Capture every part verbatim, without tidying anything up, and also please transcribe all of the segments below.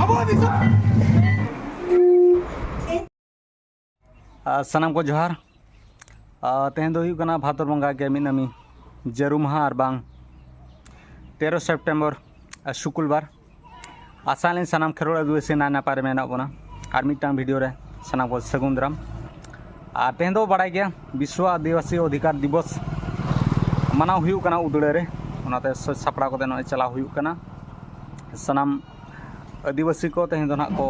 ᱟᱵᱚ ᱫᱤᱥᱚᱢ᱾ ᱟᱨ ᱥᱟᱱᱟᱢ ᱠᱚ ᱡᱚᱦᱟᱨ᱾ ᱟᱨ ᱛᱮᱦᱮᱧ ᱫᱚ ᱦᱩᱭᱩᱜ ᱠᱟᱱᱟ ᱵᱷᱟᱫᱚᱨ ᱵᱚᱸᱜᱟ ᱜᱮ ᱢᱤᱫ ᱱᱟᱹᱢᱤ ᱡᱟᱹᱨᱩ ᱢᱟᱦᱟ ᱟᱨ ᱵᱟᱝ ᱛᱮᱨᱚ ᱥᱮᱯᱴᱮᱢᱵᱚᱨ, ᱟᱨ ᱥᱩᱠᱩᱞᱵᱟᱨ᱾ ᱟᱥᱟᱭᱟᱞᱤᱧ ᱥᱟᱱᱟᱢ ᱠᱷᱮᱨᱣᱟᱲ ᱟᱹᱫᱤᱵᱟᱹᱥᱤ ᱱᱟᱭ ᱱᱟᱯᱟᱭ ᱨᱮ ᱢᱮᱱᱟᱜ ᱵᱚᱱᱟ᱾ ᱟᱨ ᱢᱤᱫᱴᱟᱝ ᱵᱷᱤᱰᱤᱭᱳ ᱨᱮ ᱥᱟᱱᱟᱢ ᱠᱚ ᱥᱟᱹᱜᱩᱱ ᱫᱟᱨᱟᱢ᱾ ᱟᱨ ᱛᱮᱦᱮᱧ ᱫᱚ ᱵᱟᱲᱟᱭ ᱜᱮᱭᱟ ᱵᱤᱥᱥᱚ ᱟᱹᱫᱤᱵᱟᱹᱥᱤ ᱚᱫᱷᱤᱠᱟᱨ ᱫᱤᱵᱚᱥ ᱢᱟᱱᱟᱣ ᱦᱩᱭᱩᱜ ᱠᱟᱱᱟ ᱩᱫᱽᱲᱟᱹ ᱨᱮ᱾ ᱚᱱᱟᱛᱮ ᱥᱟᱹᱛ ᱥᱟᱯᱲᱟᱣ ᱠᱟᱛᱮ ᱱᱚᱜᱼᱚᱭ ᱪᱟᱞᱟᱣ ᱦᱩᱭᱩᱜ ᱠᱟᱱᱟ᱾ ᱥᱟᱱᱟᱢ ᱟᱹᱫᱤᱵᱟᱹᱥᱤ ᱠᱚ ᱛᱮᱦᱮᱧ ᱫᱚ ᱱᱟᱦᱟᱜ ᱠᱚ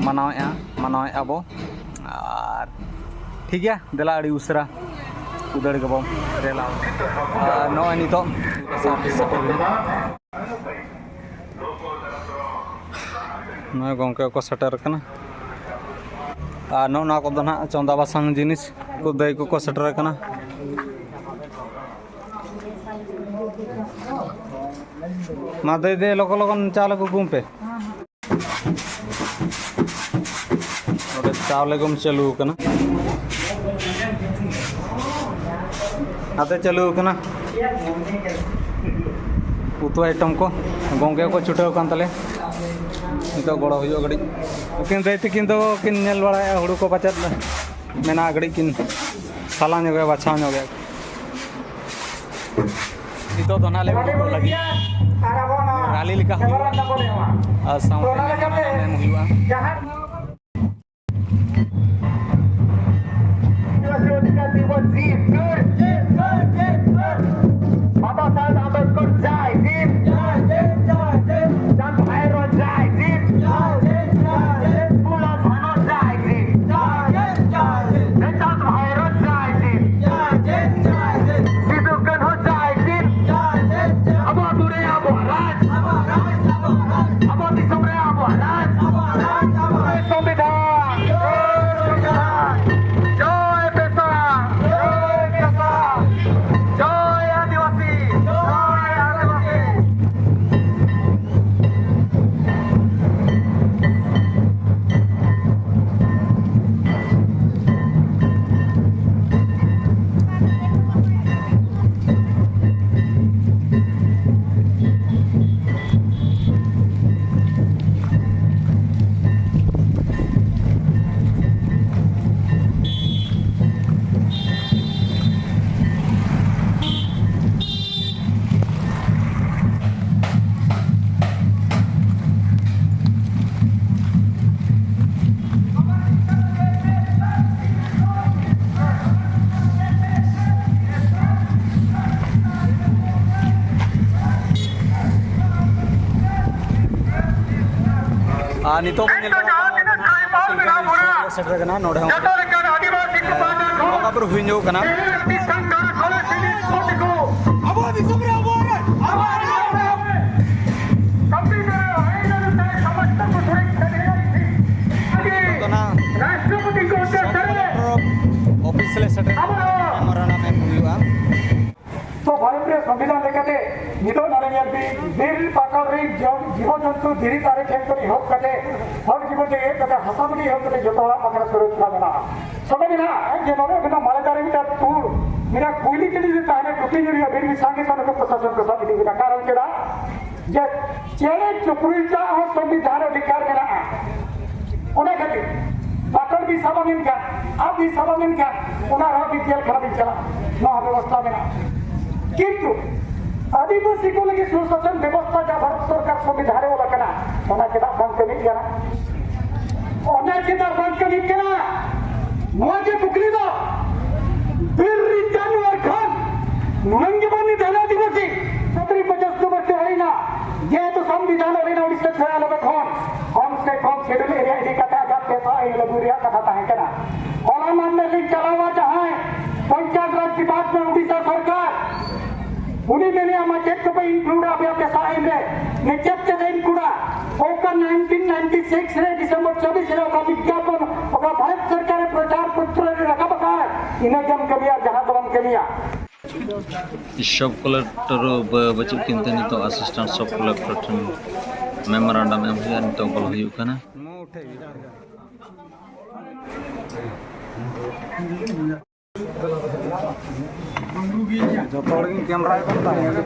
ᱢᱟᱱᱟᱣᱮᱫᱼᱟ, ᱢᱟᱱᱟᱣᱮᱫᱼᱟ ᱵᱚ᱾ ᱟᱨ ᱴᱷᱤᱠ ᱜᱮᱭᱟ, ᱫᱮᱞᱟ ᱟᱹᱰᱤ ᱩᱥᱟᱹᱨᱟ ᱩᱫᱟᱹᱲ ᱜᱮᱵᱚᱱ ᱨᱮᱞᱟᱣ᱾ ᱟᱨ ᱱᱚᱜᱼᱚᱭ ᱱᱤᱛᱚᱜ ᱱᱚᱜᱼᱚᱭ ᱜᱚᱢᱠᱮ ᱠᱚ ᱥᱮᱴᱮᱨ ᱠᱟᱱᱟ᱾ ᱟᱨ ᱱᱚᱜᱼᱚ ᱱᱚᱣᱟ ᱠᱚᱫᱚ ᱱᱟᱦᱟᱜ ᱪᱚᱸᱫᱟ ᱵᱟᱥᱟᱝ ᱡᱤᱱᱤᱥ ᱠᱚ, ᱫᱟᱹᱭ ᱠᱚᱠᱚ ᱥᱮᱴᱮᱨ ᱠᱟᱱᱟ᱾ ᱢᱟ ᱫᱟᱹᱭ, ᱫᱟᱹᱭ, ᱞᱚᱜᱚᱱ ᱞᱚᱜᱚᱱ ᱪᱟᱣᱞᱮ ᱠᱚ ᱟᱹᱜᱩᱭ ᱯᱮ᱾ ᱱᱚᱰᱮ ᱪᱟᱣᱞᱮ ᱠᱚᱢ ᱪᱟᱹᱞᱩ ᱟᱠᱟᱱᱟ᱾ ᱱᱟᱛᱮ ᱪᱟᱹᱞᱩ ᱟᱠᱟᱱᱟ ᱩᱛᱩ ᱟᱭᱴᱮᱢ ᱠᱚ᱾ ᱜᱚᱝᱠᱮ ᱠᱚ ᱪᱷᱩᱴᱟᱹᱣ ᱟᱠᱟᱱ ᱛᱟᱞᱮᱭᱟ᱾ ᱱᱤᱛᱚᱜ ᱜᱚᱲᱚ ᱦᱩᱭᱩᱜᱼᱟ ᱠᱟᱹᱴᱤᱡ᱾ ᱩᱱᱠᱤᱱ ᱫᱟᱹᱭ ᱛᱟᱹᱠᱤᱱ ᱫᱚ ᱠᱤᱱ ᱧᱮᱞ ᱵᱟᱲᱟᱭᱮᱫᱼᱟ ᱦᱩᱲᱩ ᱠᱚ ᱯᱟᱪᱮᱫ ᱢᱮᱱᱟᱜᱼᱟ, ᱠᱟᱹᱴᱤᱡ ᱠᱤᱱ ᱥᱟᱞᱟ ᱧᱚᱜᱮ, ᱵᱟᱪᱷᱟᱣ ᱧᱚᱜᱮ᱾ ᱱᱤᱛᱚᱜ ᱫᱚ ᱱᱟᱦᱟᱜ ᱞᱮ ᱩᱰᱩᱠᱚᱜ ᱞᱟᱹᱜᱤᱫ᱾ ᱨᱟᱞᱤ ᱞᱮᱠᱟ ᱦᱩᱭᱩᱜᱼᱟ᱾ ᱟᱨ ᱥᱟᱶᱛᱮ ᱮᱱᱮᱡ ᱦᱩᱭᱩᱜᱼᱟ᱾ ᱵᱟᱵᱟ ᱥᱟᱦᱮᱵᱽ ᱟᱢᱵᱮᱫᱽᱠᱚᱨ ᱡᱟᱭ ᱡᱤᱱ᱾ ᱪᱟᱸᱫᱽ ᱵᱷᱟᱭᱨᱳ ᱡᱟᱭ ᱡᱤᱱ᱾ ᱯᱷᱩᱞᱳ ᱡᱷᱟᱱᱳ ᱡᱟᱭ ᱡᱤᱱ᱾ ᱪᱟᱸᱫᱽ ᱵᱷᱟᱭᱨᱳ ᱡᱟᱭ ᱡᱤᱱ᱾ ᱥᱤᱫᱩ ᱠᱟᱹᱱᱦᱩ ᱡᱟᱭ ᱡᱤᱱ᱾ ᱟᱵᱚ ᱟᱹᱛᱩ ᱨᱮ ᱟᱵᱚᱣᱟᱜ ᱨᱟᱡᱽ᱾ ᱟᱵᱚ ᱫᱤᱥᱚᱢ ᱨᱮ ᱟᱵᱚᱣᱟᱜ ᱨᱟᱡᱽ᱾ ᱟᱨ ᱱᱤᱛᱚᱜ ᱵᱚᱱ ᱧᱮᱞ ᱧᱟᱢᱚᱜ ᱠᱟᱱᱟ, ᱥᱮᱴᱮᱨ ᱟᱠᱟᱱᱟ, ᱱᱚᱰᱮ ᱦᱚᱸ ᱵᱚᱸᱜᱟ ᱵᱩᱨᱩ ᱦᱩᱭ ᱧᱚᱜ ᱠᱟᱱᱟ᱾ ᱟᱵᱚᱣᱟᱜ ᱫᱤᱥᱚᱢ ᱨᱮ ᱟᱵᱚᱣᱟᱜ ᱫᱚ ᱱᱟᱜ ᱚᱯᱷᱤᱥ ᱞᱮ ᱥᱮᱴᱮᱨ ᱠᱟᱱᱟ, ᱢᱮᱢᱳᱨᱟᱱᱰᱟᱢ ᱮᱢ ᱦᱩᱭᱩᱜᱼᱟ᱾ ᱛᱚ ᱵᱷᱟᱨᱚᱛ ᱨᱮ ᱥᱚᱝᱵᱤᱫᱷᱟᱱ ᱞᱮᱠᱟᱛᱮ ᱱᱤᱛᱚᱜ ᱱᱚᱰᱮ ᱧᱮᱞ ᱵᱤᱱ, ᱵᱤᱨ ᱯᱟᱠᱟᱲ ᱨᱮ ᱡᱚ-, ᱡᱤᱵᱚ ᱡᱚᱱᱛᱩ, ᱫᱷᱤᱨᱤ ᱫᱟᱨᱮ ᱴᱷᱮᱱ ᱠᱷᱚᱱ ᱮᱦᱚᱵ ᱠᱟᱛᱮ ᱦᱚᱲ ᱡᱤᱵᱚᱱ ᱛᱮ ᱮᱦᱚᱵ ᱠᱟᱛᱮ ᱦᱟᱥᱟ ᱢᱟᱹᱴᱤ ᱮᱦᱚᱵ ᱠᱟᱛᱮ ᱡᱚᱛᱚ ᱦᱚᱲᱟᱜ ᱯᱟᱠᱟᱲ ᱥᱩᱨᱚᱠᱷᱟ ᱢᱮᱱᱟᱜᱼᱟ᱾ ᱥᱚᱢᱚᱭ ᱢᱮᱱᱟᱜᱼᱟ ᱡᱮ ᱱᱚᱰᱮ ᱢᱤᱫᱴᱟᱝ ᱢᱟᱞᱮ ᱫᱟᱨᱮ ᱢᱤᱫᱴᱟᱝ ᱛᱩᱲ ᱢᱮᱱᱟᱜ, ᱠᱩᱭᱞᱤ ᱪᱤᱞᱤ ᱡᱩᱫᱤ ᱛᱟᱦᱮᱱᱟ, ᱴᱩᱴᱤ ᱧᱩᱨᱩᱜᱼᱟ, ᱵᱤᱨ ᱢᱤᱫ ᱥᱟᱸᱜᱮ ᱥᱟᱸᱜᱮ ᱯᱨᱚᱥᱟᱥᱚᱱ ᱠᱚ ᱥᱟᱵ ᱤᱫᱤ ᱠᱮᱫᱟ᱾ ᱠᱟᱨᱚᱱ ᱪᱮᱫᱟᱜ? ᱡᱮ ᱪᱮᱬᱮ ᱪᱩᱯᱲᱤ ᱪᱟᱜ ᱦᱚᱸ ᱥᱚᱝᱵᱤᱫᱷᱟᱱ ᱨᱮ ᱚᱫᱷᱤᱠᱟᱨ ᱢᱮᱱᱟᱜᱼᱟ᱾ ᱚᱱᱟ ᱠᱷᱟᱹᱛᱤᱨ ᱯᱟᱠᱟᱲ ᱵᱤᱱ ᱥᱟᱵᱟ ᱢᱮᱱᱠᱷᱟᱱ, ᱟᱵ ᱵᱤᱱ ᱥᱟᱵᱟ ᱢᱮᱱᱠᱷᱟᱱ, ᱚᱱᱟ ᱨᱮᱦᱚᱸ ᱵᱤᱱ ᱡᱮᱞ ᱠᱷᱟᱱᱟ ᱵᱤᱱ ᱪᱟᱞᱟᱜᱼᱟ᱾ ᱱᱚᱣᱟ ᱵᱮᱵᱚᱥᱛᱷᱟ ᱢᱮᱱᱟᱜᱼᱟ᱾ ᱠᱤᱱᱛᱩ ᱟᱹᱫᱤᱵᱟᱹᱥᱤ ᱠᱚ ᱞᱟᱹᱜᱤᱫ ᱥᱩᱥᱟᱥᱚᱱ ᱵᱮᱵᱚᱥᱛᱷᱟ ᱡᱟᱦᱟᱸ ᱵᱷᱟᱨᱚᱛ ᱥᱚᱨᱠᱟᱨ ᱥᱚᱝᱵᱤᱫᱷᱟᱱ ᱨᱮ ᱚᱞ ᱟᱠᱟᱱᱟ, ᱚᱱᱟ ᱪᱮᱫᱟᱜ ᱵᱟᱝ ᱠᱟᱹᱢᱤᱜ ᱠᱟᱱᱟ? ᱚᱱᱟ ᱪᱮᱫᱟᱜ ᱵᱟᱝ ᱠᱟᱹᱢᱤᱜ ᱠᱟᱱᱟ? ᱱᱚᱣᱟ ᱜᱮ ᱠᱩᱠᱞᱤ ᱫᱚ᱾ ᱵᱤᱨ ᱨᱤᱱ ᱡᱟᱱᱣᱟᱨ ᱠᱷᱚᱱ ᱱᱩᱱᱟᱹᱝ ᱜᱮᱵᱚᱱ ᱱᱤᱫᱷᱟᱹᱱ ᱟᱹᱫᱤᱵᱟᱹᱥᱤ ᱥᱚᱛᱨᱤ ᱯᱚᱸᱪᱟᱥ ᱫᱩ ᱵᱚᱪᱷᱚᱨ ᱦᱩᱭᱱᱟ, ᱡᱮᱦᱮᱛᱩ ᱥᱚᱝᱵᱤᱫᱷᱟᱱ ᱟᱹᱨᱤ ᱩᱲᱤᱥᱥᱟ ᱪᱷᱚᱭᱟᱱᱚᱵᱵᱳᱭ ᱠᱷᱚᱱ ᱠᱚᱢ ᱥᱮ ᱠᱚᱢ ᱥᱤᱰᱩᱞ ᱮᱨᱤᱭᱟ ᱤᱫᱤ ᱠᱟᱛᱮ ᱟᱡᱟᱜ ᱯᱮᱥᱟ ᱟᱹᱭᱤᱱ ᱞᱟᱹᱜᱩᱭ ᱨᱮᱭᱟᱜ ᱠᱟᱛᱷᱟ ᱛᱟᱦᱮᱸ ᱠᱟᱱᱟ᱾ ᱦᱚᱞᱟ ᱢᱟᱦᱫᱮᱨ ᱞᱤᱧ ᱪᱟᱞᱟᱣᱟ ᱡᱟᱦᱟᱸᱭ ᱯᱚᱧᱪᱟᱭᱮᱛ ᱨᱟᱡᱽ ᱰᱤᱯᱟᱨᱴᱢᱮᱱᱴ ᱩᱲᱤᱥᱥᱟ ᱥᱚᱨᱠᱟᱨ, ᱩᱱᱤ ᱢᱮᱱᱮᱫᱼᱟ ᱢᱟᱪᱮᱫ ᱠᱚᱯᱮ ᱤᱱᱠᱞᱩᱰ ᱟᱯᱮᱭᱟ ᱯᱮᱥᱟ ᱟᱹᱭᱤᱱ ᱨᱮ᱾ ᱱᱤᱪᱮᱛ ᱪᱮᱫ ᱤᱱᱠᱞᱩᱰᱟ? ᱚᱠᱟ ᱱᱟᱭᱤᱱᱴᱤᱱ ᱱᱟᱭᱤᱱᱴᱤ ᱥᱤᱠᱥ ᱨᱮ ᱰᱤᱥᱮᱢᱵᱚᱨ ᱪᱚᱵᱵᱤᱥ ᱨᱮ ᱚᱠᱟ ᱵᱤᱜᱽᱜᱟᱯᱚᱱ, ᱚᱠᱟ ᱵᱷᱟᱨᱚᱛ ᱥᱚᱨᱠᱟᱨ ᱯᱨᱚᱪᱟᱨ ᱯᱚᱛᱨᱚ ᱨᱮ ᱨᱟᱠᱟᱵ ᱟᱠᱟᱫ, ᱤᱱᱟᱹ ᱜᱮᱢ ᱠᱟᱹᱢᱤᱭᱟ, ᱡᱟᱦᱟᱸ ᱫᱚ ᱵᱟᱢ ᱠᱟᱹᱢᱤᱭᱟ᱾ ᱥᱚᱵ ᱠᱚᱞᱮᱠᱴᱚᱨ ᱵᱟᱹᱪᱩᱜ ᱠᱤᱱ ᱛᱮ ᱱᱤᱛᱚᱜ ᱟᱥᱤᱥᱴᱮᱱᱴ ᱥᱚᱵ ᱠᱚᱞᱮᱠᱴᱚᱨ ᱴᱷᱮᱱ ᱢᱮᱢᱳᱨᱟᱱᱰᱟᱢ ᱮᱢ ᱦᱩᱭᱩᱜᱼᱟ, ᱱᱤᱛᱚᱜ ᱵᱚᱞᱚ ᱦᱩᱭᱩᱜ ᱠᱟᱱᱟ᱾ ᱡᱚᱛᱚ ᱦᱚᱲ ᱜᱮ ᱠᱮᱢᱨᱟ ᱠᱚ ᱛᱟᱵᱚᱱᱟ᱾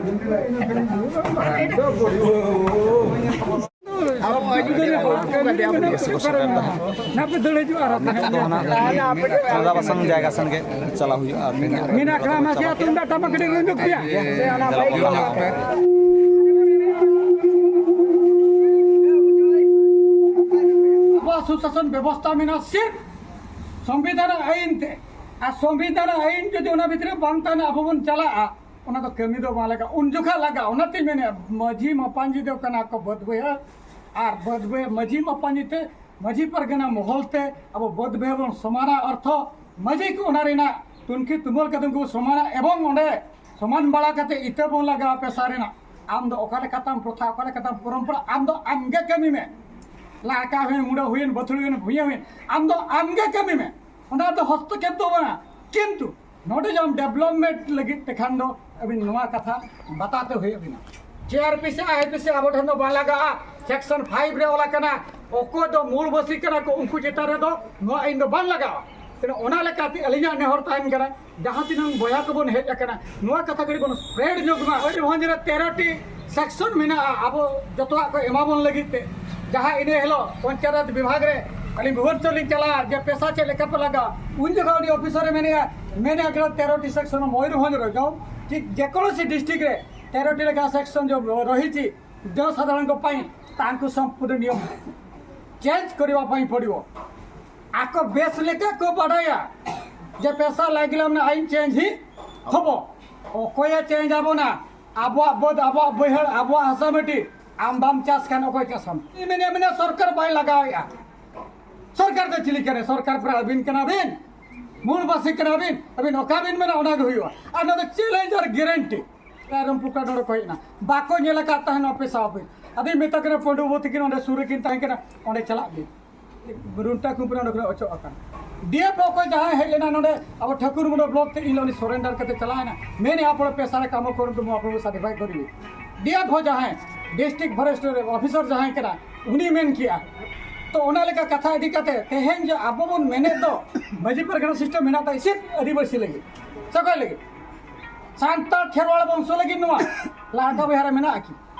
ᱱᱤᱛᱚᱜ ᱫᱚ ᱦᱟᱱᱟ ᱪᱚᱸᱫᱟ ᱵᱟᱥᱟᱝ ᱡᱟᱭᱜᱟ ᱥᱮᱱ ᱜᱮ ᱪᱟᱞᱟᱣ ᱦᱩᱭᱩᱜᱼᱟ᱾ ᱟᱨ ᱛᱮᱦᱮᱧᱟᱜ ᱢᱮᱱᱟᱜ ᱠᱷᱟᱱ ᱢᱟᱥᱮ ᱛᱩᱢᱫᱟᱜ ᱴᱟᱢᱟᱠ ᱠᱟᱹᱴᱤᱡ ᱨᱩ ᱧᱚᱜ ᱯᱮᱭᱟ᱾ ᱟᱵᱚᱣᱟᱜ ᱥᱩᱥᱟᱥᱚᱱ ᱵᱮᱵᱚᱥᱛᱷᱟ ᱢᱮᱱᱟᱜᱼᱟ ᱥᱤᱨᱯ ᱥᱚᱝᱵᱤᱫᱷᱟᱱ ᱟᱹᱭᱤᱱ ᱛᱮ᱾ ᱟᱨ ᱥᱚᱝᱵᱤᱫᱷᱟᱱ ᱟᱹᱭᱤᱱ ᱡᱩᱫᱤ ᱚᱱᱟ ᱵᱷᱤᱛᱨᱤ ᱨᱮ ᱵᱟᱝ ᱛᱟᱦᱮᱱᱟ, ᱟᱵᱚ ᱵᱚᱱ ᱪᱟᱞᱟᱜᱼᱟ, ᱚᱱᱟ ᱫᱚ ᱠᱟᱹᱢᱤ ᱫᱚ ᱵᱟᱝ ᱞᱟᱜᱟᱜᱼᱟ᱾ ᱩᱱ ᱡᱚᱠᱷᱟ ᱞᱟᱜᱟᱜᱼᱟ᱾ ᱚᱱᱟᱛᱮᱧ ᱢᱮᱱᱮᱫᱼᱟ, ᱢᱟᱹᱡᱷᱤ ᱢᱟᱯᱟᱧᱡᱤ ᱫᱚ ᱠᱟᱱᱟ ᱠᱚ ᱵᱟᱹᱫᱽ ᱵᱟᱹᱭᱦᱟᱹᱲ, ᱟᱨ ᱵᱟᱹᱫᱽ ᱵᱟᱹᱭᱦᱟᱹᱲ ᱢᱟᱹᱡᱷᱤ ᱢᱟᱯᱟᱧᱤ ᱛᱮ, ᱢᱟᱹᱡᱷᱤ ᱯᱟᱨᱜᱟᱱᱟ ᱢᱚᱦᱚᱞ ᱛᱮ ᱟᱵᱚ ᱵᱟᱹᱫᱽ ᱵᱟᱹᱭᱦᱟᱹᱲ ᱵᱚᱱ ᱥᱚᱢᱟᱱᱟ, ᱚᱨᱛᱷᱚ ᱢᱟᱹᱡᱷᱤ ᱠᱚ ᱚᱱᱟ ᱨᱮᱱᱟᱜ ᱛᱩᱱᱠᱷᱤ ᱛᱩᱢᱟᱹᱞ ᱠᱟᱛᱮ ᱩᱱᱠᱩ ᱥᱚᱢᱟᱱᱟ᱾ ᱮᱵᱚᱝ ᱚᱸᱰᱮ ᱥᱚᱢᱟᱱ ᱵᱟᱲᱟ ᱠᱟᱛᱮ ᱤᱛᱟᱹ ᱵᱚᱱ ᱞᱟᱜᱟᱣᱟ ᱯᱮᱥᱟ ᱨᱮᱱᱟᱜ᱾ ᱟᱢ ᱫᱚ ᱚᱠᱟ ᱞᱮᱠᱟᱛᱟᱢ ᱯᱨᱚᱛᱷᱟ, ᱚᱠᱟ ᱞᱮᱠᱟᱛᱟᱢ ᱯᱚᱨᱚᱢᱯᱚᱨᱟ, ᱟᱢ ᱫᱚ ᱟᱢ ᱜᱮ ᱠᱟᱹᱢᱤ ᱢᱮ᱾ ᱞᱟᱲᱠᱟ ᱦᱩᱭᱮᱱ, ᱢᱩᱰᱟᱹ ᱦᱩᱭᱮᱱ, ᱵᱟᱹᱛᱷᱩᱲᱤ ᱦᱩᱭᱮᱱ, ᱵᱷᱩᱭᱟᱹ ᱦᱩᱭᱮᱱ, ᱟᱢ ᱫᱚ ᱟᱢ ᱜᱮ ᱠᱟᱹᱢᱤ ᱢᱮ᱾ ᱚᱱᱟ ᱫᱚ ᱦᱚᱥᱛᱚᱠᱷᱮᱯ ᱫᱚ ᱵᱟᱝᱟ᱾ ᱠᱤᱱᱛᱩ ᱱᱚᱰᱮ ᱡᱮ ᱟᱢ ᱰᱮᱵᱷᱞᱚᱯᱢᱮᱱᱴ ᱞᱟᱹᱜᱤᱫ ᱛᱮᱠᱷᱟᱱ ᱫᱚ ᱟᱹᱵᱤᱱ ᱱᱚᱣᱟ ᱠᱟᱛᱷᱟ ᱵᱟᱛᱟᱣ ᱛᱮ ᱦᱩᱭᱩᱜ ᱵᱤᱱᱟ᱾ ᱡᱮ ᱟᱨ ᱯᱤ ᱥᱮ ᱟᱭ ᱯᱤ ᱥᱮ ᱟᱵᱚ ᱴᱷᱮᱱ ᱫᱚ ᱵᱟᱝ ᱞᱟᱜᱟᱜᱼᱟ, ᱥᱮᱠᱥᱚᱱ ᱯᱷᱟᱭᱤᱵᱷ ᱨᱮ ᱚᱞ ᱟᱠᱟᱱᱟ, ᱚᱠᱚᱭ ᱫᱚ ᱢᱩᱞ ᱵᱟᱹᱥᱤ ᱠᱟᱱᱟ ᱠᱚ ᱩᱱᱠᱩ ᱪᱮᱛᱟᱱ ᱨᱮᱫᱚ ᱱᱚᱣᱟ ᱟᱹᱭᱤᱱ ᱫᱚ ᱵᱟᱝ ᱞᱟᱜᱟᱜᱼᱟ᱾ ᱛᱮᱱᱚ ᱚᱱᱟ ᱞᱮᱠᱟᱛᱮ ᱟᱹᱞᱤᱧᱟᱜ ᱱᱮᱦᱚᱨ ᱛᱟᱦᱮᱱ ᱠᱟᱱᱟ, ᱡᱟᱦᱟᱸ ᱛᱤᱱᱟᱹᱜ ᱵᱚᱭᱦᱟ ᱠᱚᱵᱚᱱ ᱦᱮᱡ ᱟᱠᱟᱱᱟ, ᱱᱚᱣᱟ ᱠᱟᱛᱷᱟ ᱠᱟᱹᱴᱤᱡ ᱵᱚᱱ ᱥᱯᱨᱮᱰ ᱧᱚᱜ ᱢᱟ᱾ ᱢᱚᱭᱩᱨᱵᱷᱚᱸᱡᱽ ᱨᱮ ᱛᱮᱨᱚ ᱴᱤ ᱥᱮᱠᱥᱚᱱ ᱢᱮᱱᱟᱜᱼᱟ ᱟᱵᱚ ᱡᱚᱛᱚᱣᱟᱜ ᱠᱚ ᱮᱢᱟ ᱵᱚᱱ ᱞᱟᱹᱜᱤᱫ ᱛᱮ᱾ ᱡᱟᱦᱟᱸ ᱤᱱᱟᱹ ᱦᱤᱞᱳᱜ ᱯᱚᱧᱪᱟᱭᱮᱛ ᱵᱤᱵᱷᱟᱜᱽ ᱨᱮ ᱟᱹᱞᱤᱧ ᱵᱷᱩᱵᱚᱱᱮᱥᱚᱨ ᱞᱤᱧ ᱪᱟᱞᱟᱜᱼᱟ, ᱡᱮ ᱯᱮᱥᱟ ᱪᱮᱫ ᱞᱮᱠᱟ ᱯᱮ ᱞᱟᱜᱟᱣᱟ, ᱩᱱ ᱡᱚᱠᱷᱚᱱ ᱩᱱᱤ ᱚᱯᱷᱤᱥᱟᱨ ᱮ ᱢᱮᱱᱮᱜᱼᱟ, ᱢᱮᱱᱮᱜᱼᱟ ᱠᱟᱱᱟ ᱛᱮᱨᱚ ᱴᱤ ᱥᱮᱠᱥᱚᱱ ᱢᱚᱭᱩᱨᱵᱷᱚᱸᱡᱽ ᱨᱮ ᱡᱚᱢ ᱴᱷᱤᱠ ᱡᱮᱠᱳᱱᱳ ᱥᱤ ᱰᱤᱥᱴᱨᱤᱠᱴ ᱨᱮ ᱛᱮᱨᱚ ᱴᱤ ᱞᱮᱠᱟ ᱥᱮᱠᱥᱚᱱ ᱡᱚᱢ ᱨᱚᱦᱤᱪᱤ ᱡᱚᱱᱥᱟᱫᱷᱟᱨᱚᱱ ᱠᱚ ᱯᱟᱭ ᱛᱟᱝᱠᱩ ᱥᱚᱢᱯᱩᱨᱱ ᱱᱤᱭᱚᱢ ᱪᱮᱧᱡᱽ ᱠᱚᱨᱤᱵᱟ ᱯᱟᱭ ᱯᱚᱰᱤᱵᱚ᱾ ᱟᱠᱚ ᱵᱮᱥ ᱞᱮᱠᱟ ᱠᱚ ᱵᱟᱰᱟᱭᱟ ᱡᱮ ᱯᱮᱥᱟ ᱞᱟᱜᱤᱞᱟ ᱢᱟᱱᱮ ᱟᱭᱤᱱ ᱪᱮᱧᱡᱽ ᱦᱤ ᱦᱚᱵᱚ᱾ ᱚᱠᱚᱭᱮ ᱪᱮᱧᱡᱽ ᱟᱵᱚᱱᱟ? ᱟᱵᱚᱣᱟᱜ ᱵᱟᱹᱫᱽ, ᱟᱵᱚᱣᱟᱜ ᱵᱟᱹᱭᱦᱟᱹᱲ, ᱟᱵᱚᱣᱟᱜ ᱦᱟᱥᱟ ᱢᱟᱹᱴᱤ᱾ ᱟᱢ ᱵᱟᱢ ᱪᱟᱥ ᱠᱷᱟᱱ ᱚᱠᱚᱭ ᱪᱟᱥᱟᱢ? ᱤᱧ ᱢᱮᱱᱮᱫ ᱢᱮᱱᱟ ᱥᱚᱨᱠᱟᱨ ᱵᱟᱭ ᱞᱟᱜᱟᱣᱮᱫᱼᱟ᱾ ᱥᱚᱨᱠᱟᱨ ᱫᱚ ᱪᱤᱞᱤ ᱠᱟᱱᱟᱭ? ᱥᱚᱨᱠᱟᱨ ᱯᱮᱲᱟ ᱟᱹᱵᱤᱱ ᱠᱟᱱᱟ ᱵᱤᱱ, ᱢᱩᱞ ᱵᱟᱹᱥᱤ ᱠᱟᱱᱟ ᱵᱤᱱ, ᱟᱹᱵᱤᱱ ᱚᱠᱟ ᱵᱤᱱ ᱢᱮᱱᱟ ᱚᱱᱟ ᱜᱮ ᱦᱩᱭᱩᱜᱼᱟ᱾ ᱟᱨ ᱱᱚᱣᱟ ᱫᱚ ᱪᱮᱞᱮᱧᱡᱽ ᱟᱨ ᱜᱮᱨᱮᱱᱴᱤ᱾ ᱨᱟᱭᱨᱚᱝᱯᱩᱨ ᱠᱷᱚᱱ ᱱᱚᱰᱮ ᱠᱚ ᱦᱮᱡ ᱮᱱᱟ, ᱵᱟᱠᱚ ᱧᱮᱞ ᱟᱠᱟᱫ ᱛᱟᱦᱮᱱ ᱱᱚᱣᱟ ᱯᱮᱥᱟ ᱚᱯᱷᱤᱥ᱾ ᱟᱫᱚᱧ ᱢᱮᱛᱟ ᱠᱟᱱᱟ ᱯᱟᱹᱰᱩ ᱵᱟᱹᱵᱩ ᱛᱤᱠᱤᱱ ᱚᱸᱰᱮ ᱥᱩᱨ ᱨᱮᱠᱤᱱ ᱛᱟᱦᱮᱸ ᱠᱟᱱᱟ, ᱚᱸᱰᱮ ᱪᱟᱞᱟᱜ ᱵᱤᱱ᱾ ᱨᱩᱱᱴᱟ ᱠᱩᱢᱯᱟᱹᱱᱤ ᱚᱸᱰᱮ ᱠᱷᱚᱱ ᱚᱪᱚᱜ ᱟᱠᱟᱱ᱾ ᱰᱤ ᱮᱯᱷ ᱚᱠᱚᱭ ᱡᱟᱦᱟᱸᱭ ᱦᱮᱡ ᱞᱮᱱᱟ ᱱᱚᱰᱮ ᱟᱵᱚ ᱴᱷᱟᱹᱠᱩᱨ ᱢᱩᱸᱰᱟᱹ ᱵᱞᱚᱠ ᱛᱮ, ᱤᱧ ᱩᱱᱤ ᱥᱚᱨᱮᱱᱰᱟᱨ ᱠᱟᱛᱮ ᱪᱟᱞᱟᱣ ᱮᱱᱟ, ᱢᱮᱱᱮᱫᱼᱟ ᱟᱯᱚᱲᱮ ᱯᱮᱥᱟ ᱨᱮ ᱠᱟᱢᱚ ᱠᱚᱨᱚᱱ ᱛᱩᱢ ᱟᱯᱚᱲᱮ ᱥᱟᱨᱴᱤᱯᱷᱟᱭ ᱠᱚᱨᱤᱵᱤ᱾ ᱰᱤ ᱮᱯᱷ ᱡᱟᱦᱟᱸᱭ ᱰᱤᱥᱴᱨᱤᱠᱴ ᱯᱷᱚᱨᱮᱥᱴ ᱚᱯᱷᱤᱥᱟᱨ ᱡᱟᱦᱟᱸᱭ ᱠᱟᱱᱟ, ᱩᱱᱤ ᱢᱮᱱ ᱠᱮᱜᱼᱟ᱾ ᱛᱚ ᱚᱱᱟ ᱞᱮᱠᱟ ᱠᱟᱛᱷᱟ ᱤᱫᱤ ᱠᱟᱛᱮ ᱛᱮᱦᱮᱧ ᱡᱮ ᱟᱵᱚ ᱵᱚᱱ ᱢᱮᱱᱮᱫ ᱫᱚ ᱢᱟᱹᱡᱷᱤ ᱯᱟᱨᱜᱟᱱᱟ ᱥᱤᱥᱴᱮᱢ ᱢᱮᱱᱟᱜ ᱛᱟᱭ ᱥᱤᱨᱯ ᱟᱹᱫᱤᱵᱟᱹᱥᱤ ᱞᱟᱹᱜᱤᱫ, ᱥᱮ ᱚᱠᱚᱭ ᱞᱟᱹᱜᱤᱫ? ᱥᱟᱱᱛᱟᱲ ᱠᱷᱮᱨᱣᱟᱲ ᱵᱚᱝᱥᱚ ᱞᱟᱹᱜᱤᱫ ᱱᱚᱣᱟ ᱞᱟᱲᱠᱟ ᱵᱚᱭᱦᱟ ᱨᱮ ᱢᱮᱱᱟᱜᱼᱟ ᱠᱤ?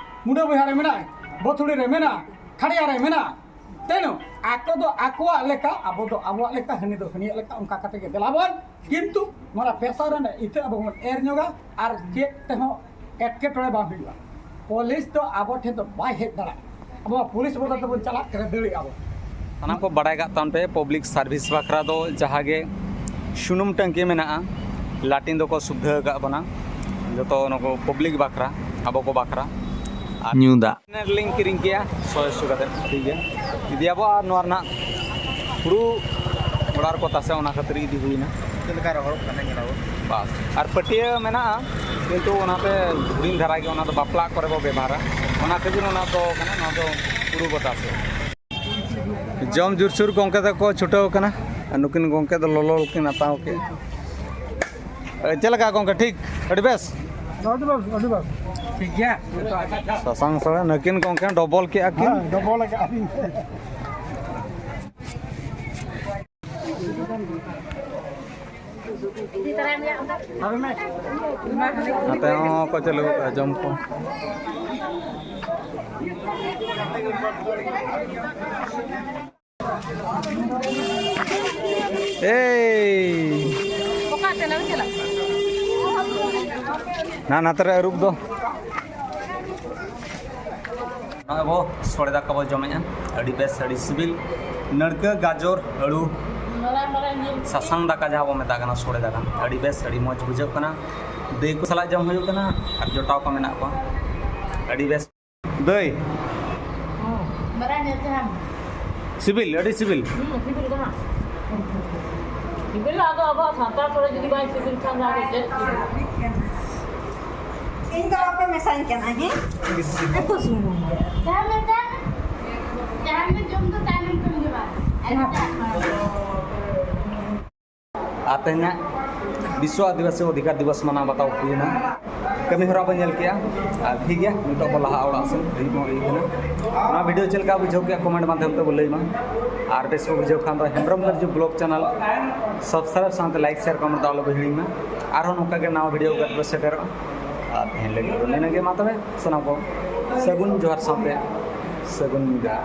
ᱢᱩᱰᱟᱹ ᱵᱚᱭᱦᱟ ᱨᱮ ᱢᱮᱱᱟᱜᱼᱟ, ᱵᱟᱹᱛᱷᱩᱲᱤ ᱨᱮ ᱢᱮᱱᱟᱜᱼᱟ, ᱠᱷᱟᱲᱭᱟ ᱨᱮ ᱢᱮᱱᱟᱜᱼᱟ᱾ ᱛᱮᱱᱩ ᱟᱠᱚ ᱫᱚ ᱟᱠᱚᱣᱟᱜ ᱞᱮᱠᱟ, ᱟᱵᱚ ᱫᱚ ᱟᱵᱚᱣᱟᱜ ᱞᱮᱠᱟ, ᱦᱟᱹᱱᱤ ᱫᱚ ᱦᱟᱹᱱᱤᱭᱟᱜ ᱞᱮᱠᱟ, ᱚᱱᱠᱟ ᱠᱟᱛᱮ ᱜᱮ ᱫᱮᱞᱟ ᱵᱚᱱ᱾ ᱠᱤᱱᱛᱩ ᱱᱚᱣᱟ ᱯᱮᱥᱟ ᱨᱮᱱᱟᱜ ᱤᱛᱟᱹ ᱟᱵᱚ ᱵᱚᱱ ᱮᱨ ᱧᱚᱜᱟ ᱟᱨ ᱪᱮᱫ ᱛᱮᱦᱚᱸ ᱮᱴᱠᱮᱴᱚᱬᱮ ᱵᱟᱝ ᱦᱩᱭᱩᱜᱼᱟ᱾ ᱯᱩᱞᱤᱥ ᱫᱚ ᱟᱵᱚ ᱴᱷᱮᱱ ᱫᱚ ᱵᱟᱭ ᱦᱮᱡ ᱫᱟᱲᱮᱭᱟᱜᱼᱟ᱾ ᱟᱵᱚ ᱯᱩᱞᱤᱥ ᱵᱚᱫᱚᱞ ᱛᱮᱵᱚᱱ ᱪᱟᱞᱟᱜ ᱠᱟᱱᱟ, ᱫᱟᱹᱲᱮᱜᱼᱟ ᱵᱚᱱ᱾ ᱥᱟᱱᱟᱢ ᱠᱚ ᱵᱟᱲᱟᱭ ᱠᱟᱜ ᱛᱟᱵᱚᱱ ᱯᱮ, ᱯᱟᱵᱽᱞᱤᱠ ᱥᱟᱨᱵᱷᱤᱥ ᱵᱟᱠᱷᱨᱟ ᱫᱚ ᱡᱟᱦᱟᱸ ᱜᱮ ᱥᱩᱱᱩᱢ ᱴᱟᱹᱝᱠᱤ ᱢᱮᱱᱟᱜᱼᱟ, ᱞᱟᱴᱤᱱ ᱫᱚᱠᱚ ᱥᱩᱵᱤᱫᱷᱟ ᱟᱠᱟᱫ ᱵᱚᱱᱟ ᱡᱚᱛᱚ ᱱᱩᱠᱩ ᱯᱟᱵᱽᱞᱤᱠ ᱵᱟᱠᱷᱨᱟ, ᱟᱵᱚ ᱠᱚ ᱵᱟᱠᱷᱨᱟ᱾ ᱟᱨ ᱧᱩ ᱫᱟᱜ᱾ ᱱᱮᱴ ᱞᱤᱧ ᱠᱤᱨᱤᱧ ᱠᱮᱜᱼᱟ ᱥᱚᱭ ᱥᱚ ᱠᱟᱛᱮ, ᱴᱷᱤᱠ ᱜᱮᱭᱟ᱾ ᱤᱫᱤᱭᱟᱵᱚ ᱟᱨ ᱱᱚᱣᱟ ᱨᱮᱱᱟᱜ ᱦᱩᱲᱩ ᱚᱲᱟᱜ ᱨᱮᱠᱚ ᱛᱟᱥᱮ, ᱚᱱᱟ ᱠᱷᱟᱹᱛᱤᱨ ᱤᱫᱤ ᱦᱩᱭᱱᱟ᱾ ᱪᱮᱫ ᱞᱮᱠᱟ ᱨᱚᱦᱚᱲᱚᱜ ᱠᱟᱱᱟ ᱧᱮᱞᱟᱵᱚ᱾ ᱵᱟᱥ, ᱟᱨ ᱯᱟᱹᱴᱭᱟᱹ ᱢᱮᱱᱟᱜᱼᱟ, ᱠᱤᱱᱛᱩ ᱚᱱᱟᱛᱮ ᱦᱩᱰᱤᱧ ᱫᱷᱟᱨᱟ ᱜᱮ, ᱚᱱᱟ ᱫᱚ ᱵᱟᱯᱞᱟ ᱠᱚᱨᱮ ᱵᱚ ᱵᱮᱵᱷᱟᱨᱟ, ᱚᱱᱟ ᱠᱷᱟᱹᱛᱤᱨ ᱚᱱᱟ ᱫᱚ ᱠᱟᱱᱟ, ᱱᱚᱣᱟ ᱫᱚ ᱦᱩᱲᱩ ᱵᱚ ᱛᱟᱥᱮ᱾ ᱡᱚᱢ ᱡᱩᱨᱥᱩᱨ ᱜᱚᱢᱠᱮ ᱛᱟᱠᱚ ᱪᱷᱩᱴᱟᱹᱣ ᱠᱟᱱᱟ, ᱟᱨ ᱱᱩᱠᱤᱱ ᱜᱚᱢᱠᱮ ᱫᱚ ᱞᱚᱞᱚ ᱠᱤᱱ ᱦᱟᱛᱟᱣ ᱠᱮᱫ᱾ ᱮ, ᱪᱮᱫ ᱞᱮᱠᱟ ᱜᱚᱢᱠᱮ, ᱴᱷᱤᱠ? ᱟᱹᱰᱤ ᱵᱮᱥ? ᱟᱹᱰᱤ ᱵᱮᱥ, ᱟᱹᱰᱤ ᱵᱮᱥ᱾ ᱴᱷᱤᱠ ᱜᱮᱭᱟ᱾ ᱥᱟᱥᱟᱝ ᱥᱟᱲᱟ ᱱᱩᱠᱤᱱ ᱜᱚᱢᱠᱮ ᱰᱚᱵᱚᱞ ᱠᱮᱜᱼᱟ ᱠᱤᱱ᱾ ᱦᱮᱸ, ᱰᱚᱵᱚᱞ ᱟᱠᱟᱫ ᱟᱹᱞᱤᱧ᱾ ᱱᱚᱛᱮ ᱦᱚᱸ ᱠᱚ ᱪᱟᱹᱞᱩ ᱠᱟᱜᱼᱟ ᱡᱚᱢ ᱠᱚ᱾ ᱮᱭ! ᱚᱠᱟ ᱛᱮ ᱞᱟᱝ ᱪᱟᱞᱟᱜ? ᱱᱟ, ᱱᱟᱛᱮ ᱨᱮ ᱟᱹᱨᱩᱵ ᱫᱚ᱾ ᱱᱚᱜᱼᱚᱭ ᱵᱚ ᱥᱚᱲᱮ ᱫᱟᱠᱟ ᱵᱚ ᱡᱚᱢᱮᱜᱼᱟ, ᱟᱹᱰᱤ ᱵᱮᱥ, ᱟᱹᱰᱤ ᱥᱤᱵᱤᱞ᱾ ᱱᱟᱹᱲᱠᱟᱹ, ᱜᱟᱡᱚᱨ, ᱟᱹᱲᱩ, ᱥᱟᱥᱟᱝ ᱫᱟᱠᱟ ᱡᱟᱦᱟᱸ ᱵᱚ ᱢᱮᱛᱟᱜ ᱠᱟᱱᱟ, ᱥᱚᱲᱮ ᱫᱟᱠᱟ, ᱟᱹᱰᱤ ᱵᱮᱥ, ᱟᱹᱰᱤ ᱢᱚᱡᱽ ᱵᱩᱡᱷᱟᱹᱜ ᱠᱟᱱᱟ᱾ ᱫᱟᱹᱭ ᱠᱚ ᱥᱟᱞᱟᱜ ᱡᱚᱢ ᱦᱩᱭᱩᱜ ᱠᱟᱱᱟ ᱟᱨ ᱡᱚᱴᱟᱣ ᱠᱚ ᱢᱮᱱᱟᱜ ᱠᱚᱣᱟ, ᱟᱹᱰᱤ ᱵᱮᱥ᱾ ᱫᱟᱹᱭ, ᱢᱟᱨᱟᱝ ᱧᱚᱜ ᱛᱟᱦᱮᱱ᱾ ᱥᱤᱵᱤᱞ, ᱟᱹᱰᱤ ᱥᱤᱵᱤᱞ᱾ ᱦᱩᱸ, ᱥᱤᱵᱤᱞ ᱠᱟᱱᱟ᱾ ᱥᱤᱵᱤᱞ ᱫᱚ ᱟᱫᱚ ᱟᱵᱚᱣᱟᱜ ᱥᱟᱱᱛᱟᱲ ᱠᱚᱨᱮ ᱡᱩᱫᱤ ᱵᱟᱭ ᱥᱤᱵᱤᱞ ᱠᱷᱟᱱ ᱫᱚ ᱟᱫᱚ ᱪᱮᱫ ᱥᱤᱵᱤᱞ? ᱤᱧ ᱫᱚ ᱵᱟᱯᱮ ᱢᱮᱥᱟᱧ ᱠᱟᱱᱟ, ᱦᱮᱸ? ᱩᱛᱩ ᱥᱩᱢᱩᱝ ᱜᱮ᱾ ᱛᱟᱦᱞᱮ ᱫᱚ ᱛᱟᱭᱱᱚᱢ ᱛᱮᱢ ᱡᱚᱢᱟ᱾ ᱟᱨ ᱛᱮᱦᱮᱧᱟᱜ ᱵᱤᱥᱥᱚ ᱟᱹᱫᱤᱵᱟᱹᱥᱤ ᱚᱫᱷᱤᱠᱟᱨ ᱫᱤᱵᱚᱥ ᱢᱟᱱᱟᱣ ᱵᱟᱛᱟᱣ ᱦᱩᱭᱱᱟ᱾ ᱠᱟᱹᱢᱤ ᱦᱚᱨᱟ ᱵᱚᱱ ᱧᱮᱞ ᱠᱮᱜᱼᱟ᱾ ᱟᱨ ᱴᱷᱤᱠ ᱜᱮᱭᱟ, ᱱᱤᱛᱚᱜ ᱵᱚᱱ ᱞᱟᱦᱟ ᱚᱲᱟᱜ ᱥᱮᱱ, ᱟᱹᱭᱩᱵ ᱦᱚᱸ ᱟᱹᱭᱩᱵ ᱮᱱᱟ᱾ ᱱᱚᱣᱟ ᱵᱷᱤᱰᱤᱭᱳ ᱪᱮᱫ ᱞᱮᱠᱟ ᱵᱩᱡᱷᱟᱹᱣ ᱠᱮᱜᱼᱟ, ᱠᱚᱢᱮᱱᱴ ᱢᱟᱫᱽᱫᱷᱚᱢ ᱛᱮ ᱵᱚᱱ ᱞᱟᱹᱭ ᱢᱟ᱾ ᱟᱨ ᱵᱮᱥ ᱵᱚ ᱵᱩᱡᱷᱟᱹᱣ ᱠᱷᱟᱱ ᱫᱚ ᱦᱮᱢᱵᱨᱚᱢ ᱜᱟᱹᱨᱡᱩ ᱵᱞᱚᱜ ᱪᱮᱱᱮᱞ ᱥᱟᱵᱥᱠᱨᱟᱭᱤᱵ ᱥᱟᱶᱛᱮ ᱞᱟᱭᱤᱠ, ᱥᱮᱭᱟᱨ, ᱠᱚᱢᱮᱱᱴ ᱫᱚ ᱟᱞᱚ ᱵᱚ ᱦᱤᱲᱤᱧ ᱢᱟ᱾ ᱟᱨᱦᱚᱸ ᱱᱚᱝᱠᱟ ᱜᱮ ᱱᱟᱣᱟ ᱵᱷᱤᱰᱤᱭᱳ ᱟᱹᱜᱩ ᱠᱟᱛᱮ ᱵᱚ ᱥᱮᱴᱮᱨᱚᱜᱼᱟ᱾ ᱟᱨ ᱛᱮᱦᱮᱧ ᱞᱟᱹᱜᱤᱫ ᱫᱚ ᱱᱤᱱᱟᱹᱜ ᱜᱮ᱾ ᱢᱟ ᱛᱚᱵᱮ ᱥᱟᱱᱟᱢ ᱠᱚ ᱥᱟᱹᱜᱩᱱ ᱡᱚᱦᱟᱨ ᱥᱟᱶᱛᱮ ᱥᱟᱹᱜᱩᱱ ᱧᱤᱫᱟᱹ᱾